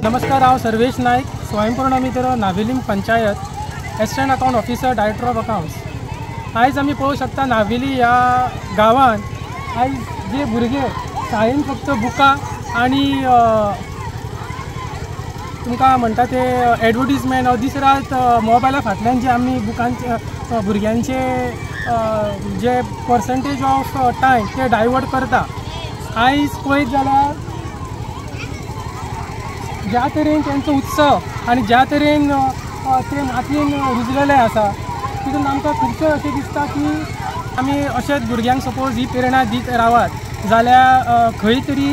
नमस्कार, हांव सर्वेश नायक, स्वयंपूर्ण Mitra, Navelim panchayat, assistant account officer, director of accounts. आयज आमी पळोवंक शकता नावेली ह्या गांवांत आयज जे भुरगे शाळेन फक्त बुकां आनी तुमकां म्हणटा ते एडवर्टीजमेंट दीस रात मोबायला फाटल्यान जे आमी बुकांचे भुरग्यांचे जे पर्संटेज ऑफ टायम ते डायवर्ट करता. आयज पळयत जाल्यार ज्या तरेन तेंचो उत्सव आनी ज्या तरेन ते मातयेन रुजलेले आसा तितून आमकां खुबशें अशें दिसता की आमी अशेंच भुरग्यांक सपोज ही प्रेरणा दीत रावत जाल्यार खंय तरी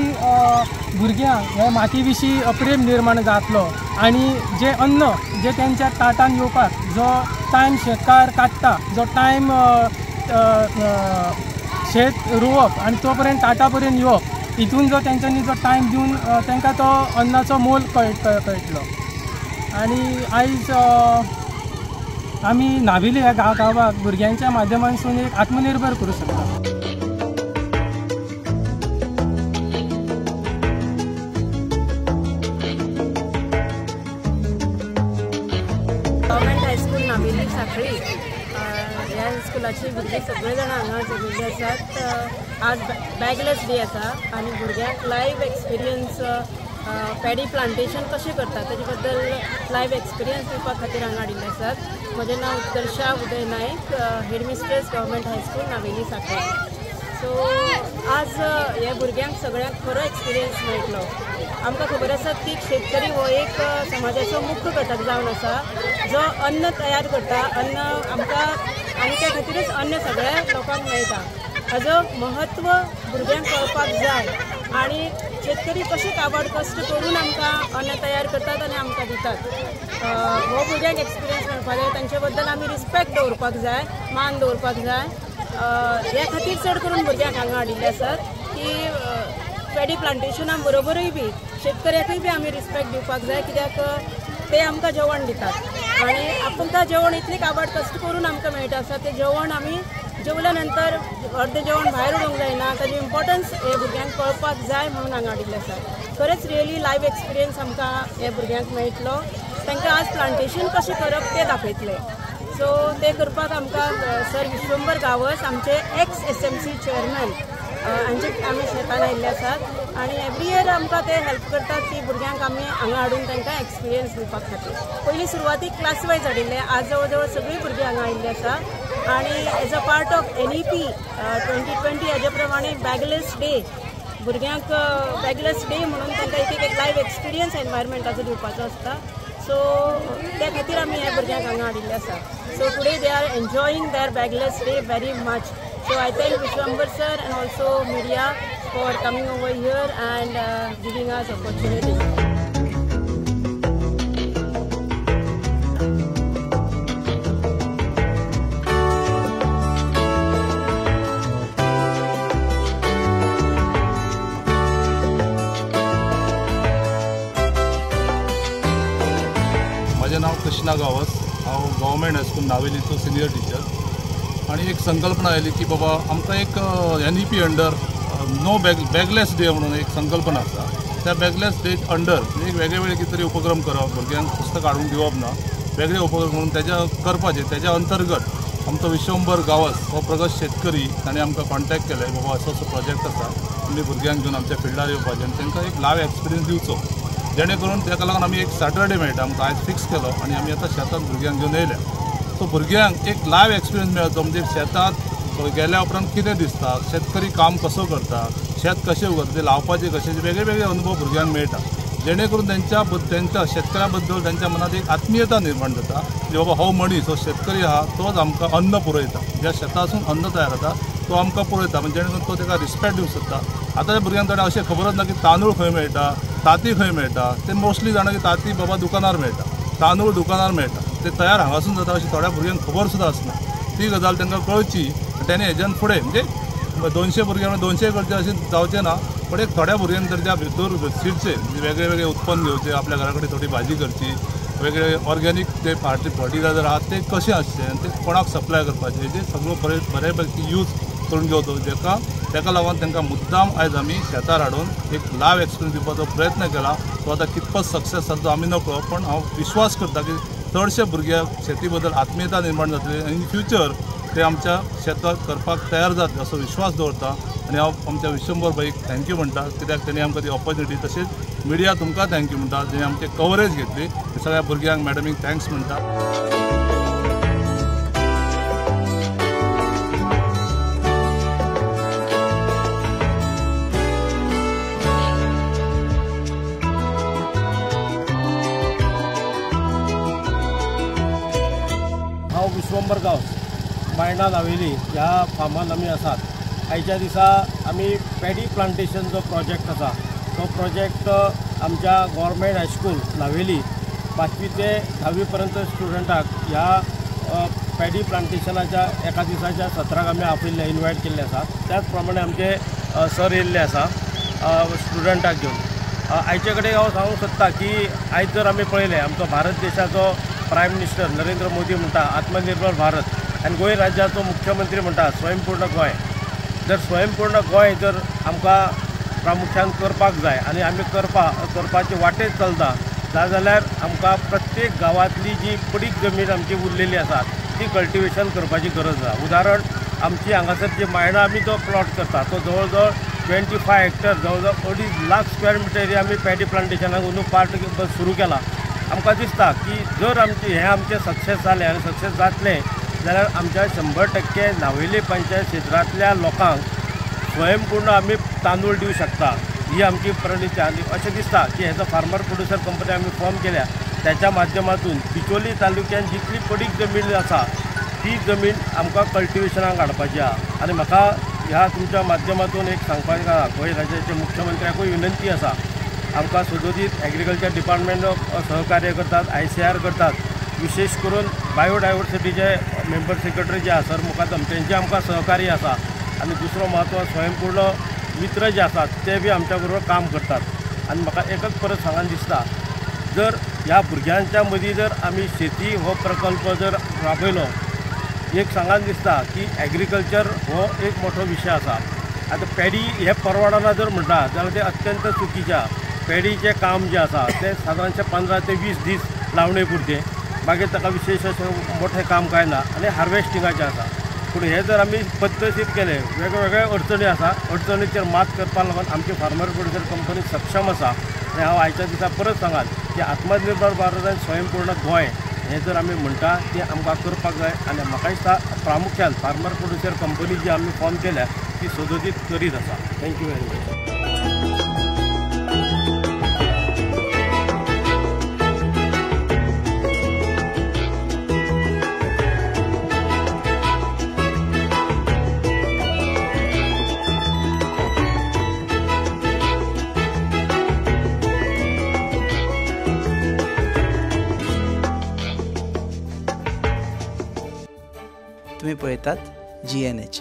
भुरग्यांक हे माती विशीं प्रेम निर्माण जातलो आनी जें अन्न जें तेंच्या ताटान येवपाक जो टायम शेतकार काडटा, जो टायम शेत रोवप आनी तो पर्यंत ताटा पर्यंत येवप, हितून जो तेंच्यांनी जो टायम दिवन तांकां तो अन्नाचो मोल कळटलो. आनी आयज आमी नावेली ह्या गांवाक भुरग्यांच्या माध्यमांतसून एक आत्मनिर्भर करूं शकता. गव्हर्मेंट हायस्कूल नावेली साखळी ह्या स्कुलाची भुरगीं सगळे जाणां हांगा जमिल्ली आसात. आज बॅगलेस डे आसा आनी भुरग्यांक लायव्ह एक्सपिरियन्स पॅडी प्लांटेशन कशें करतात ताजे बद्दल लायव्ह एक्सपिरियन्स दिवपा खातीर हांगा हाडिल्ले आसात. म्हजें नांव Utkarsha Uday Naik, headmistress government high school Naveli Sanquelim. So आज ह्या भुरग्यांक सगळ्यांक खरो एक्सपिरियन्स मेळटलो. आमकां खबर आसा की शेतकरी हो एक समाजाचो मुख्य घटक जावन आसा, जो अन्न तयार करता, अन्न आमकां आनी त्या खातीरच अन्न सगळ्या लोकांक मेळटा. हाजो महत्व भुरग्यांक कळपाक जाय आनी शेतकरी कशे काबाड कश्ट करून आमकां अन्न तयार करतात आनी आमकां दितात हो भुरग्यांक एक्सपिरियन्स मेळपाक जाय. तांचे बद्दल आमी रिस्पेक्ट दवरपाक जाय, मान दवरपाक जाय. ह्या खातीर चड करून भुरग्यांक हांगा हाडिल्ले आसात की पॅडी प्लांटेशना बरोबरूय बी शेतकऱ्याकूय बी आमी रिस्पेक्ट दिवपाक जाय, कित्याक ते आमकां जेवण दितात आनी आमकां जेवण इतलें काबाड कश्ट करून आमकां मेळटा आसा तें जेवण आमी जेवल्या नंतर अर्दें जेवण भायर उडोवंक जायना. ताजें इम्पॉर्टन्स हे भुरग्यांक कळपाक जाय म्हणून हांगा हाडिल्लें आसा. खरेंच रियली लायव्ह एक्सपिरियन्स आमकां हे भुरग्यांक मेळटलो. तांकां आज प्लांटेशन कशें करप तें दाखयतलें. सो तें करपाक आमकां सर विश्वंबर गांवस आमचे एक्स SMC chairman हांचे आमी शेतान आयिल्ले आसात आनी एवरी इयर आमकां ते हेल्प करतात की भुरग्यांक आमी हांगा हाडून तांकां एक्सपिरियन्स दिवपा खातीर. पयलीं सुरवातीक क्लास वायज हाडिल्ले, आज जवळ जवळ सगळीं भुरगीं हांगा आयिल्लीं आसा आनी as a part of NEP 2020 हाजे प्रमाणे बॅगलेस डे भुरग्यांक बॅगलेस डे म्हणून तांकां एक एक लायव्ह एक्सपिरियन्स एनवायरमेंटाचो दिवपाचो आसता. सो त्या खातीर आमी ह्या भुरग्यांक हांगा हाडिल्ले आसा. So today they are enjoying their bagless day very much. So I thank Vishwambar sir and also media for coming over here and giving us opportunity. म्हजें नांव कृष्णा गांवस, हांव गव्हर्मेंट हायस्कूल नावेलीचो सिनियर टिचर. आनी एक संकल्पना आयली की बाबा आमकां एक NEP under no bagless day म्हणून एक संकल्पना आसा. त्या बॅगलेस डे अंडर एक वेगळे वेगळे कितें तरी उपक्रम करप, भुरग्यांक पुस्तक हाडून दिवप ना, वेगळे उपक्रम म्हणून तेज्या करपाचे. तेज्या अंतर्गत आमचो विश्वंबर गांवस हो प्रगत शेतकरी ताणें आमकां कॉन्टेक्ट केलें, बाबा असो असो प्रोजेक्ट आसा, तुमी भुरग्यांक घेवन आमच्या फिल्डार येवपाचें आनी तांकां एक लायव्ह एक्सपिरियन्स दिवचो, जेणे करून ताका लागून आमी एक सॅटरडे मेळटा आमकां आयज फिक्स केलो आनी आमी आतां शेतांत भुरग्यांक घेवन येयल्या. सो भुरग्यांक एक लायव्ह एक्सपिरियन्स मेळचो, म्हणजे शेतांत गेल्या उपरांत कितें दिसता, शेतकरी काम कसो करता, शेत कशें उगता, तें लावपाचें कशें, वेगळे वेगळे अनुभव भुरग्यांक मेळटा, जेणे करून तेंच्या तेंच्या शेतकऱ्या बद्दल तेंच्या मनात एक आत्मीयता निर्माण जाता की बाबा हो मनीस हो शेतकरी आहा तोच आमकां अन्न पुरयता, ज्या शेतासून अन्न तयार जाता तो आमकां पुरयता, म्हणजे जेणे करून तो ताका रिस्पेक्ट दिवंक शकता. आतांच्या भुरग्यांक थोड्या अशें खबरच ना की तांदूळ खंय मेळटा, तांती खंय मेळटा. ते मोस्टली जाणा की तांती बाबा दुकानार मेळटा, तांदूळ दुकानार मेळटा, ते तयार हांगासून जाता अशें थोड्या भुरग्यांक खबर सुद्दां आसना. ती गजाल तांकां कळची तेणें हेज्यान फुडें म्हणजे 200 भुरग्यांक 200 करचें अशें जावचें ना, पण एक थोड्या भुरग्यांक तर त्या भितर शिरचें, म्हणजे वेगळे वेगळे उत्पन्न घेवचें, आपल्या घरा कडेन थोडी भाजी करची, वेगळे ऑर्गेनीक ते फर्टिलायझर आहात ते कशें आसचे आनी ते कोणाक सप्लाय करपाचे, हेजें सगळो बरे बरे पैकी यूज करून घेवचो जेका ताका लागून तांकां मुद्दाम आयज आमी शेतार हाडून एक लायव एक्सपिरियन्स दिवपाचो प्रयत्न केला. तो आतां कितपत सक्सेस जाता आमी नकळो, पण हांव विश्वास करता की चडशे भुरग्यांक शेती बद्दल आत्मीयता निर्माण जातली आनी इन फ्युचर ते आमच्या शेताक करपाक तयार जातले असो विश्वास दवरता. आनी हांव आमच्या विश्वंभर भाईक thank you म्हणटा, कित्याक तेणी आमकां ती ऑपॉर्च्युनिटी, तशेंच मिडिया तुमकां thank you म्हणटा जेणे आमचे कवरेज घेतली. सगळ्या भुरग्यांक मॅडमीक thanks म्हणटा. हांव विश्वंभर गांवस, मायणा नावेली ह्या फार्मान आमी आसात. आयच्या दिसा आमी पॅडी प्लांटेशन जो प्रोजेक्ट आसा तो प्रोजेक्ट आमच्या गव्हर्मेंट हायस्कूल नावेली 5वी ते 10वी पर्यंत स्टुडंटाक ह्या पॅडी प्लांटेशनाच्या एका दिसाच्या सत्राक आमी आपयल्ले, इनवायट केल्ले आसा. त्याच प्रमाणे आमचे सर येयल्ले आसा स्टुडंटाक घेवन. आयचे कडेन हांव सांगूंक सोदता की आयज जर आमी पळयलें आमचो भारत देशाचो प्रायम मिनिस्टर नरेंद्र मोदी म्हणटा आत्मनिर्भर भारत आनी गोंय राज्याचो मुख्यमंत्री म्हणटा स्वयंपूर्ण गोंय. जर स्वयंपूर्ण गोंय जर आमकां प्रामुख्यान करपाक जाय आनी आमी करपाचे वाटेर चलता जाल्यार आमकां प्रत्येक गांवांतली जी पडीक जमीन आमची उरलेली आसा ती कल्टिवेशन करपाची गरज आसा. उदाहरण आमची हांगासर जी मायणा आमी जो प्लॉट करता तो जवळ जवळ 25 हेक्टर, जवळ जवळ 2.5 लाख स्क्वेअर मिटर एरिया आमी पॅडी प्लांटेशनाक अंदू पार्ट सुरू केला. आमकां दिसता की जर आमचें हें आमचें सक्सेस जालें आनी सक्सेस जातलें जाल्यार आमच्या 100% नावेली पंचायत क्षेत्रांतल्या लोकांक स्वयंपूर्ण आमी तांदूळ दिवं शकता ही आमची प्रणिती. आनी अशें दिसता की हेजो फार्मर प्रोड्युसर कंपनी आमी फॉर्म केल्या त्याच्या माध्यमातून बिचोली तालुक्यान जितली पडीक जमीन आसा ती जमीन आमकां कल्टिवेशनाक हाडपाची आसा. आनी म्हाका ह्या तुमच्या माध्यमातून एक सांगपाक आसा, गोंय राज्याच्या मुख्यमंत्र्याकूय विनंती आसा, आमकां सदोदीत एग्रीकल्चर डिपार्टमेंट सहकार्य करतात, ICAR करतात, विशेष करून बायोडायवर्सिटीचे मेंबर सेक्रेटरी जे आसा सर मुकादम तेंचे आमकां सहकार्य आसा. आनी दुसरो म्हत्व स्वयंपूर्ण मित्र जे आसात ते बी आमच्या बरोबर काम करतात. आनी म्हाका एकच परत सांगन दिसता, जर ह्या भुरग्यांच्या मदीं जर आमी शेती हो प्रकल्प जर राबयलो, एक सांगन दिसता की एग्रीकल्चर हो एक मोठो विशय आसा. आतां पॅडी हे परवडना जर म्हणटा जाल्यार तें अत्यंत चुकीचें आसा. पॅडीचें काम जें आसा तें सादारणशें 15 ते 20 दीस लावणे पुरतें, मागीर ताका विशेष अशें मोठें काम कांय ना आनी हार्वेस्टिंगाचें आसा. पूण हें जर आमी पद्दतीर केलें, वेगवेगळे अडचणी आसा, अडचणीचेर मात करपाक लागून आमची फार्मर प्रोड्युसर कंपनी सक्षम आसा. आनी हांव आयच्या दिसा परत सांगाल की आत्मनिर्भर भारत आनी स्वयंपूर्ण गोंय हें जर आमी म्हणटा तें आमकां करपाक जाय. आनी म्हाका दिसता प्रामुख्यान फार्मर प्रोड्युसर कंपनी जी आमी फॉर्म केल्या ती सदोदीत करीत आसा. Thank you very much. तुम्ही पळयतात GNH.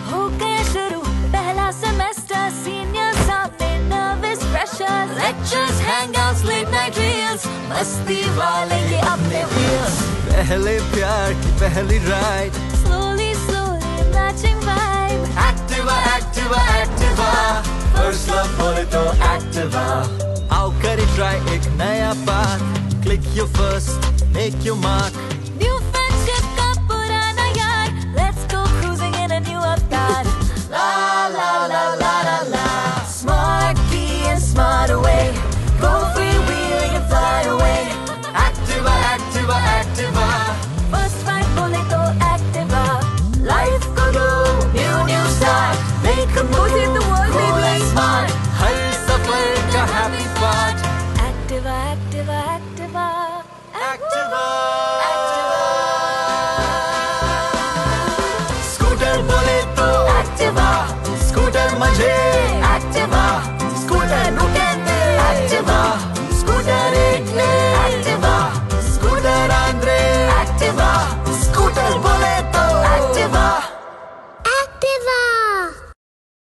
हो गया शुरू पहला सेमेस्टर, सीनियर सामने nervous pressure, lectures, hangouts, late night reels, मस्ती वाले ये अपने व्हील्स। पहले प्यार की पहली ride, slowly slowly matching vibe, Activa Activa Activa, first love बोले तो एक्टिवा। आओ करे ट्राई एक नया path, click your first, make your mark, new friendship का पुराना यार, let's go cruising in a new avatar. La la la la la la, smart key and smart away, go free wheeling and fly away. Activa Activa Activa, first ride बोले तो Activa, life को दो new new start, make a move, cool and smart, हर सफर का happy part. Activa Activa Activa Activa scooter बोले तो Activa, scooter मजे एक्टिवा, स्कूटर नुकेंदे एक्टिवा, स्कूटर एकले एक्टिवा,